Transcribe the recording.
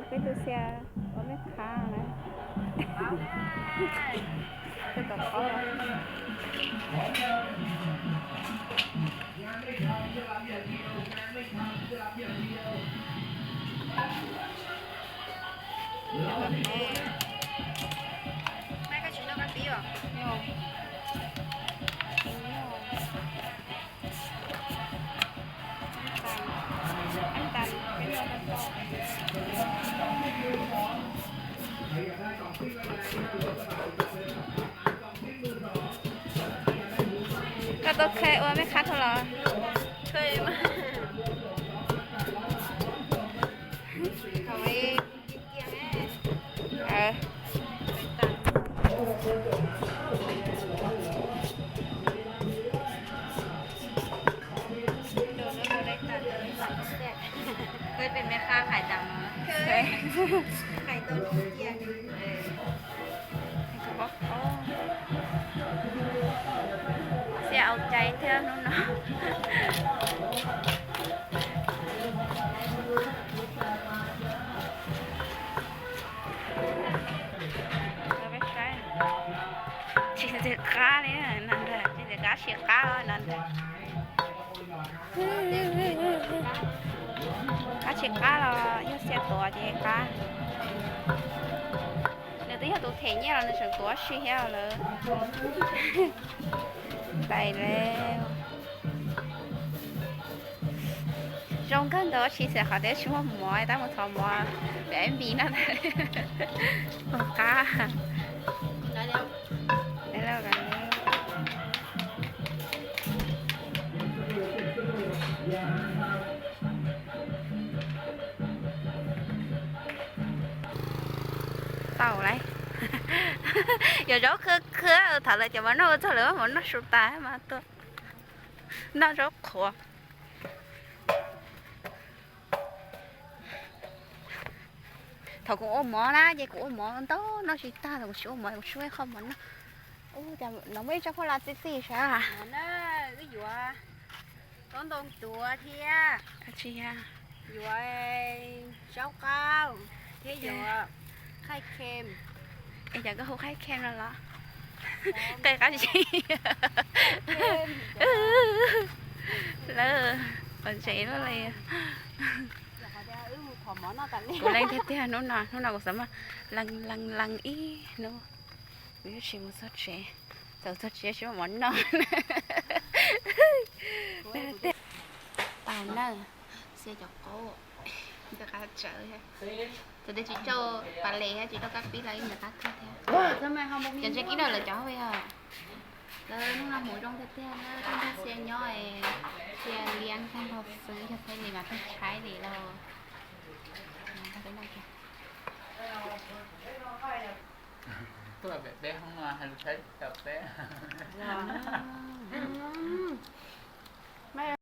Peb tug xia ua mej qhab na. Tej tom qhov. Koj tau kha ua mej qhab dhau los? Xia au cai thiab hnub no. Tsis ntxim qab li no ntag, tsis ntxim qab, tsis qab no ntag. Qab tsis qab los yog xia tuav ces qab. Nws twb yog tus them nyiaj los nws tseem tuav si thiab lawm. Ntais lawm. Zoo kawg nkaus tsis xav qhov tias tsis muaj mov tab mus thov mov pem Npis no ntag. Ua qab. Tau lawm. Yog zaub khwb khwb thaum lawv cov mov noj ua txog lawv mov noj su tas mas tuaj noj zaub qhuav. Thaum kuv ua mov na ces kuv ua mov ntau noj tsis tag, thaum kuv tsis ua mov kuv tsis muaj ib qho mov noj. Ua cas no muaj ib tsob phuaj las txi txi sav? Wb yuav zaub ntoo tuav thiab, yuav zaub qaub thiab yuav khaij khem. Es cas koj hu khaij khem no los? Khaij qab zib. Lawv qhov ntsev loj li. Kuv leej tiag tiag hnub no, hnub no kuv xav mas lees lees lees ib hnub. Kuv yuav tsis mus txog tsev, txawm txog tsev tsis muaj mov noj. Tau nawb, xia cov qaub, nti qab tsawv. Txawm tias tsis rau pas les thiab tsis rau kab pib los yeej nti qab kawg thiab. Cov ntse kib rau lawv cov hauj yog lawv hnub no hmoov zoo tiag tiag na, tau ntag xia nyob xia liab tag nrho xwb, yog thaij li mas tag tshaib li lauj. Tuaj pem peb hoob no hais lus Thaib tsis tau peb.